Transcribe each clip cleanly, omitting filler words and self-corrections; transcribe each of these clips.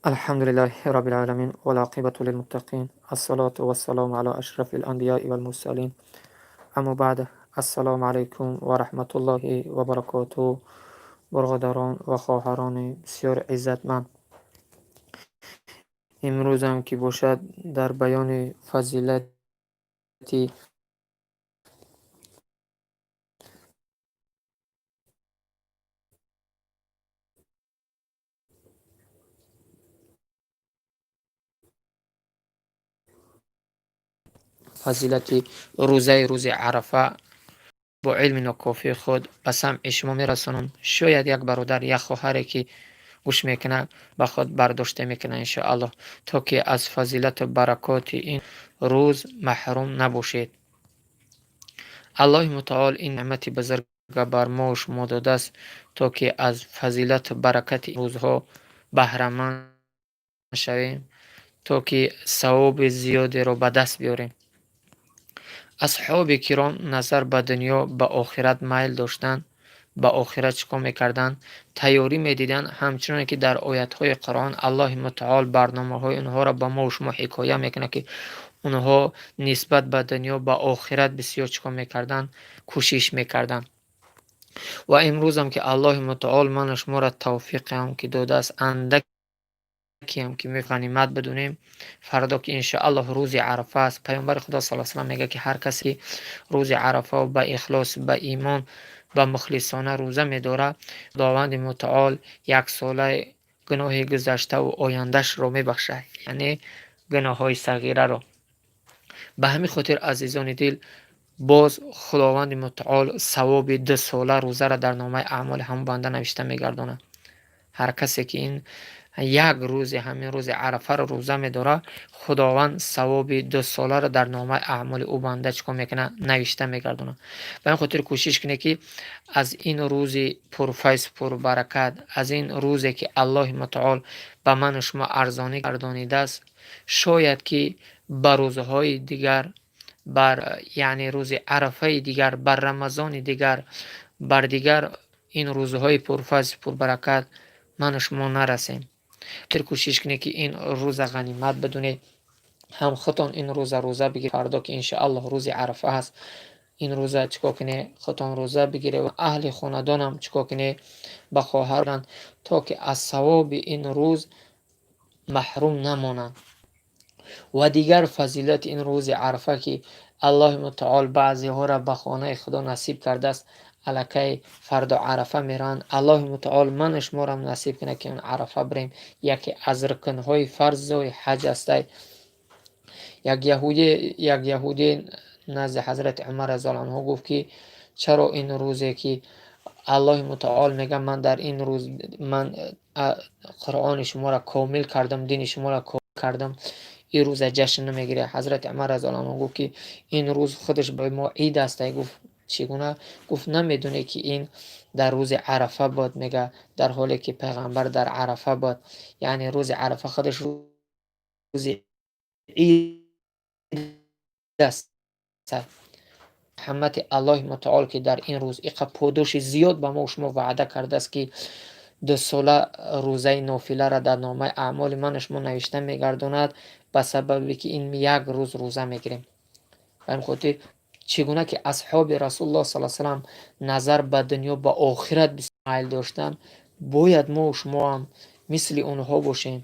الحمد لله رب العالمين والعاقبة للمتقين الصلاة والسلام على أشرف الأنبياء والمرسلين أما بعد السلام علیکم و رحمت الله و برکاته. برادران و خواهران بسیار عزتمند، امروز هم که باشد در بیان فضیلت рӯзаи рӯзи Арафа бо илми нокофии худ ба самъи шумо мерасонам. Шояд як бародар, як хоҳаре ки гӯш мекунад, ба худ бардошта мекунад, иншоаллоҳ, то ки аз фазилату баракоти ин рӯз маҳрум набошед. Аллоҳи мутаол ин неъмати бузурга бар мо шумо додааст, то ки аз фазилату баракати рӯзҳо баҳраманд шавем, то ки савоби зиёдеро ба даст биёрем. Асҳоби киром назар ба дунё ба охират майл доштанд, ба охират чӣ кор мекарданд? Тайёрӣ медиданд, ҳамчуноне ки дар оятҳои Қуръон Аллоҳи мутаол барномаҳои онҳоро ба мо шумо ҳикоя мекунад, ки онҳо нисбат ба дунё ба охират бисёр чӣ кор мекарданд? Кӯшиш мекарданд. Ва имрӯзам ки Аллоҳи мутаол ману шуморо тавфиқам ки додааст, андакиам ки ғанимат бидонем. Фардо ки иншоаллоҳ рӯзи Арафа аст, Паёмбари Худо саллаллоҳу алайҳи васаллам мегӯяд, ки ҳар касе ки рӯзи Арафа ба ихлос, ба имон, ба мухлисона рӯза медорад, Худованди мутаол яксола гуноҳи гузаштаву ояндашро мебахшад, яъне гуноҳҳои сағираро. Ба ҳамин хотир, азизони дил, боз Худованди мутаол савоби 2 сола рӯзаро дар номаи аъмоли ҳамон банда навишта мегардонад. Ҳар касе ки ин як рӯзи ҳамин рӯзи Арафаро рӯза медорад, Худованд савоби 2 соларо дар номаи аъмоли ӯ банда чӣ кор мекунад? Навишта мегардонад. Ба ин хотир кӯшиш кунед, ки аз ин рӯзи пурфайз, пурбаракат, аз ин рӯзе ки Аллоҳи мутаол ба ману шумо арзонӣ гардонидааст, шояд ки ба рӯзҳои дигар, бар яъне рӯзи Арафаи дигар, бар Рамазони дигар, бар дигар ин рӯзҳои пурфайз, пурбаракат ману шумо нарасем. Кӯшиш кунед, ки ин рӯза ғанимат бидонед, ҳам худтон ин рӯза рӯза бигиред. Фардо ки иншоаллоҳ рӯзи Арафа ҳаст, ин рӯза чӣ кор кунед? Худтон рӯза бигиред ва аҳли хонадонам чӣ кор кунед? Ба хоҳаранд, то ки аз савоби ин рӯз маҳрум намонанд. Ва дигар фазилати ин рӯзи Арафа, ки Аллоҳи мутаол баъзеҳоро ба хонаи Худо насиб кардааст, аллакай фардо Арафа мераванд. Аллоҳи мутаол ману шуморам насиб кунад, ки он Арафа бирем. Яке аз рукнҳои фарзои ҳаҷ астай. Як яҳудӣ назди ҳазрати Умар разиаллоҳу анҳу гуфт, ки чаро ин рӯзе ки Аллоҳи мутаол мегӯяд, ман дар ин рӯз ман Қуръони шуморо комил кардам, дини шуморо комил кардам, ин рӯза ҷашн намегиред? Ҳазрати Умар разиаллоҳу анҳу гуфт, ки ин рӯз худаш ба мо ид астай. Гуфт: чӣ гуна? Гуфт: намедонед, ки ин дар рӯзи Арафа буд, мега, дар ҳоле ки Пайғамбар дар Арафа буд. Яъне рӯзи Арафа худаш рӯзи ид аст. Раҳмати Аллоҳи мутаол, ки дар ин рӯз иқа подоши зиёд ба мо шумо ваъда кардааст, ки 2 сола рӯзаи нофиларо дар номаи аъмоли ману шумо навишта мегардонад, ба сабабе ки ин як рӯз рӯза мегирем. Ба ин хотир, чӣ гуна ки асҳоби Расулуллоҳ саллаллоҳу алайҳи васаллам назар ба дунё ба охират майл доштанд, бояд мо шумоам мисли онҳо бошем.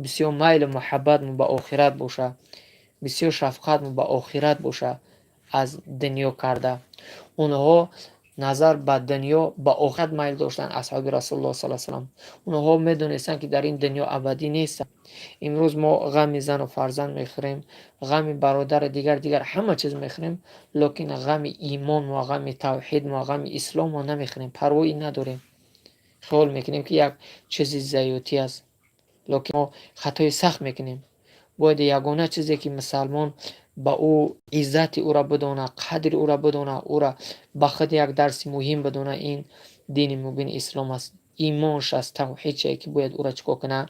Бисёр майлу муҳаббатмо ба охират бошад, бисёр шафқатмо ба охират бошад аз дунё карда. Онҳо назар ба дунё ба охират майл доштанд. Асҳоби Расулуллоҳ саллаллоҳу алайҳи васаллам, онҳо медонистанд, ки дар ин дунё абадӣ нестанд. Имрӯз мо ғами зану фарзанд мехӯрем, ғами бародари дигар, дигар ҳама чиз мехӯрем, лекин ғами имон ва ғами тавҳид ва ғами исломро намехӯрем, парвоӣ надорем, хиёл мекунем, ки як чизи заётӣ аст. Лекин мо хатои сахт мекунем. Бояд ягона чизе ки мусалмон ба ӯ иззати ӯро бидонад, қадри ӯро бидонад, ӯро ба худ як дарси муҳим бидонад, ин дини мубини ислом аст, имонш аст, тавҳидше, ки бояд ӯро чӣ кор кунад?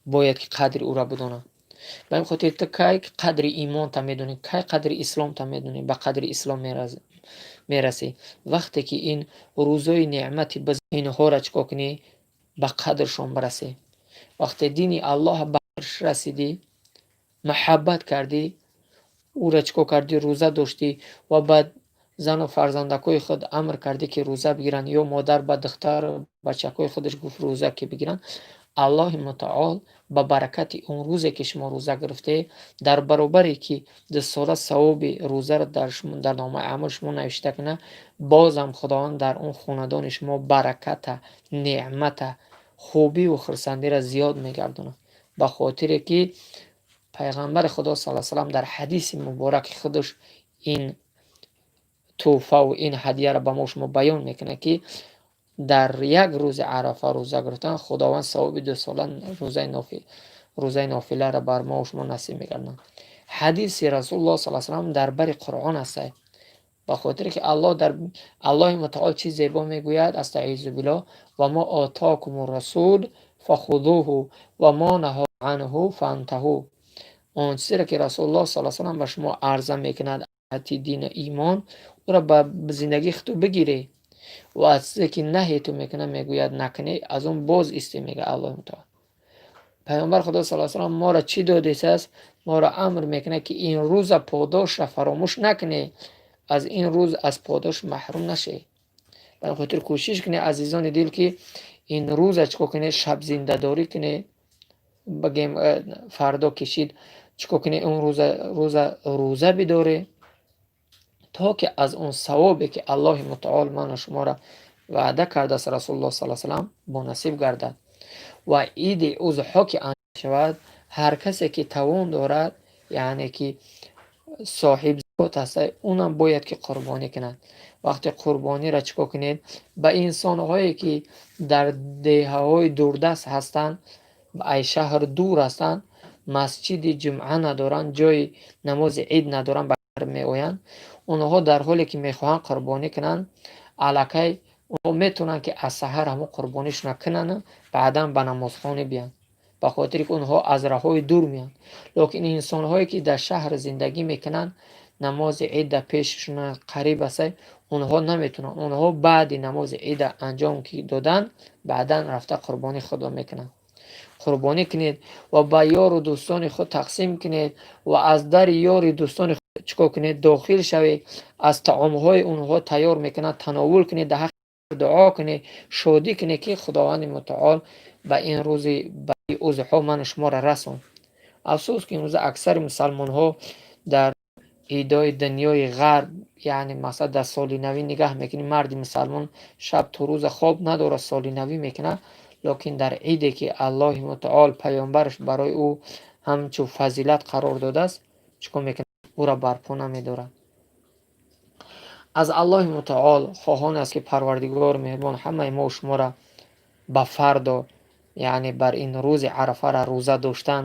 Бояд ки қадри ӯро бидонад. Ба ин хотир ту кай қадри имонта медонӣ, кай қадри исломта медонӣ, ба қадри ислом мерасӣ? Вақте ки ин рӯзои неъмати инҳоро чӣ кор кунӣ? Ба қадршон бирасем. Вақте дини Аллоҳ ба қадрш расидӣ, муҳаббат кардӣ, ӯра чӣ кор кардӣ? Рӯза доштӣ ва ба зану фарзандакҳои худ амр кардӣ, ки рӯза бигиранд, ё модар ба духтару бачакҳои худаш гуфт, рӯза ки бигиранд, Аллоҳи Мутаол ба баракати он рӯзе, ки шумо рӯза гирифтед, дар баробаре ки 2 сола савоби рӯзаро дар номаи аъмоли шумо навишта кунад, бозам Худованд дар он хонадони шумо бараката, неъмата, хубиву хурсандиро зиёд мегардонад. Ба хотире ки Пайғамбари Худо сал салам дар ҳадиси мубораки худаш ин тӯҳфаву ин ҳадияро ба мо шумо баён мекунад, ки дар як рӯзи Арафа рӯза гирифтан, Худованд савоби 2 сола рӯзаи нофиларо бар мо шумо насиб мегардонад. Ҳадиси Расулуллоҳ сал салам дар бари Қуръон аст, ба хотире ки Аллоҳ дар Аллоҳи Мутаол чиз зебо мегӯяд: أستعيذ بالله: وما آتاكم الرسول فخذوه وما نهاكم عنه فانتهوا. Он чизеро, ки Расулуллоҳ сал салам ба шумо арза мекунад ҳати дину имон, ӯро ба зиндагии худту бигиред ва аз чизе, ки наҳи ту мекунад, мегӯяд накунӣ, аз он боз истӣ, мегӯяд Аллоҳи Мутаол. Пайғамбар Худо сал салам моро чӣ додисааст? Моро амр мекунад, ки ин рӯза подошро фаромӯш накунед, аз ин рӯз аз подош маҳрум нашавед. Ба ин хотир кӯшиш кунед, азизони дил, ки ин рӯза чӣ кор кунед? Шабзиндадорӣ кунед. Багем, фардо кишид, чӣ кор кунед? Он рӯза рӯза бидоред, то ки аз он савобе, ки Аллоҳи Мутаол ману шуморо ваъда кардааст, Расулуллоҳ сал салам бонасиб гардад. Ва иди узҳо ки анҷом шавад, ҳар касе, ки тавон дорад, яъне ки соҳиб закот аст, унам бояд ки қурбонӣ кунад. Вақте қурбониро чӣ кор кунед? Ба инсонҳое, ки дар деҳаҳои дурдаст ҳастанд, ай шаҳр дур ҳастанд, масҷиди ҷумъа надоранд, ҷои намози ид надоранд, ба шаҳр меоянд, онҳо дар ҳоле ки мехоҳанд қурбонӣ кунанд, аллакай онҳо метавонанд, ки аз саҳар ҳамон қурбонишона кунанд, баъдан ба намозхона биёянд, ба хотире ки онҳо аз роҳҳои дур меоянд. Лекин инсонҳое, ки дар шаҳр зиндагӣ мекунанд, намози ид дар пешашона қариб аст, онҳо наметавонанд. Онҳо баъди намози ида анҷом ки доданд, баъдан рафта қурбонии худро мекунанд. Қурбонӣ кунед ва ба ёру дӯстони худ тақсим кунед ва аз дари ёри дӯстони худ чӣ кор кунед? Дохил шавед, аз таомҳои онҳо тайёр мекунанд, тановул кунед, дар ҳаққи дуо кунед, шодӣ кунед, ки Худованди Мутаол ба ин рӯзи узҳо ману шуморо расонд. Афсӯс, ки имрӯза аксари мусалмонҳо дар идои дунёи ғарб, яъне масалан, дар соли навӣ нигаҳ мекунӣ, марди мусалмон шаб то рӯза хоб надорад, соли навӣ мекунад, лекин дар иде, ки Аллоҳи Мутаол, паёмбараш барои ӯ ҳамчун фазилат қарор додааст, чӣ кор мекунад? Ӯро барпо намедорад. Аз Аллоҳи Мутаол хоҳон аст, ки Парвардигори меҳрубон ҳамаи мо шуморо ба фардо, яъне бар ин рӯзи Арафара рӯза доштан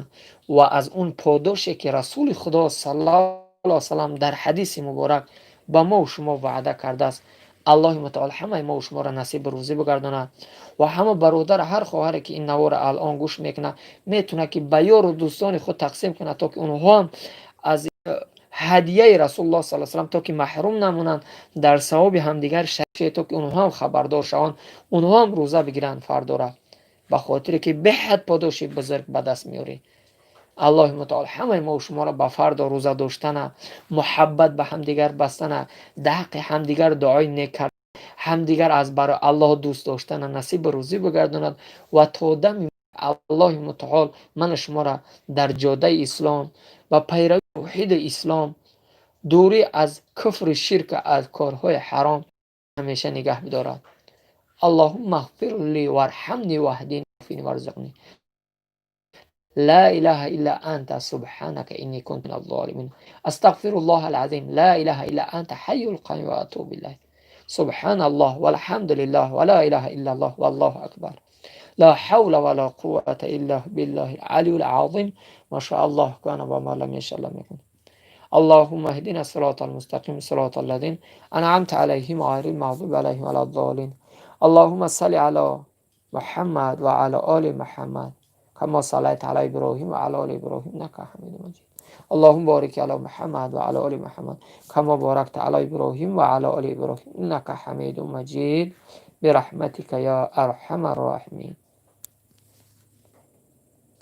ва аз он подоше, ки Расули Худо саллаллоҳу салам дар ҳадиси муборак ба мо шумо ваъда кардааст, Аллоҳи Мутаол ҳамаи мо шуморо насиби рӯзӣ бигардонад. Ва ҳама бародар, ҳар хоҳаре, ки ин наворо алон гӯш мекунад, метавонад, ки ба ёру дӯстони худ тақсим кунад, то ки онҳоам аз ҳадияи Расулуллоҳ сал салам то ки маҳрум намонанд, дар савоби ҳамдигар шарик, то ки онҳоам хабардор шаванд, онҳоам рӯза бигиранд фардора, ба хотире ки беҳад подоши бузург ба даст меорӣ. Аллоҳи Мутаол ҳамаи мо шуморо ба фардо рӯза доштана, муҳаббат ба ҳамдигар бастана, дар ҳаққи ҳамдигар дуои нек кард, ҳамдигар аз барои Аллоҳ дӯст доштана насиби рӯзӣ бигардонад. Ва то дами Аллоҳи Мутаол ману шуморо дар ҷодаи ислом ва пайравии тавҳиди ислом, дурӣ аз куфри ширк, аз корҳои ҳаром ҳамеша нигаҳ бидорад. اللهم اغفر لي وارحمني واهدني وارزقني. لا إله إلا أنت، سبحانك إني كنت من الظالمين. أستغفر الله العظيم، لا إله إلا أنت، حي القيوم، وأتوب إليه. سبحان الله والحمد لله ولا إله إلا الله والله أكبر، لا حول ولا قوة إلا بالله العلي العظيم. ما شاء الله كان وما لم يشاء لم يكن. اللهم اهدنا الصراط المستقيم، صراط الذين أنعمت عليهم غير المغضوب عليهم ولا الضالين. اللهم صل على محمد وعلى آل محمد كما صليت على إبراهيم وعلى آل إبراهيم إنك حميد مجيد. اللهم بارك على محمد وعلى آل محمد كما باركت على إبراهيم وعلى آل إبراهيم إنك حميد مجيد، برحمتك يا أرحم الراحمين.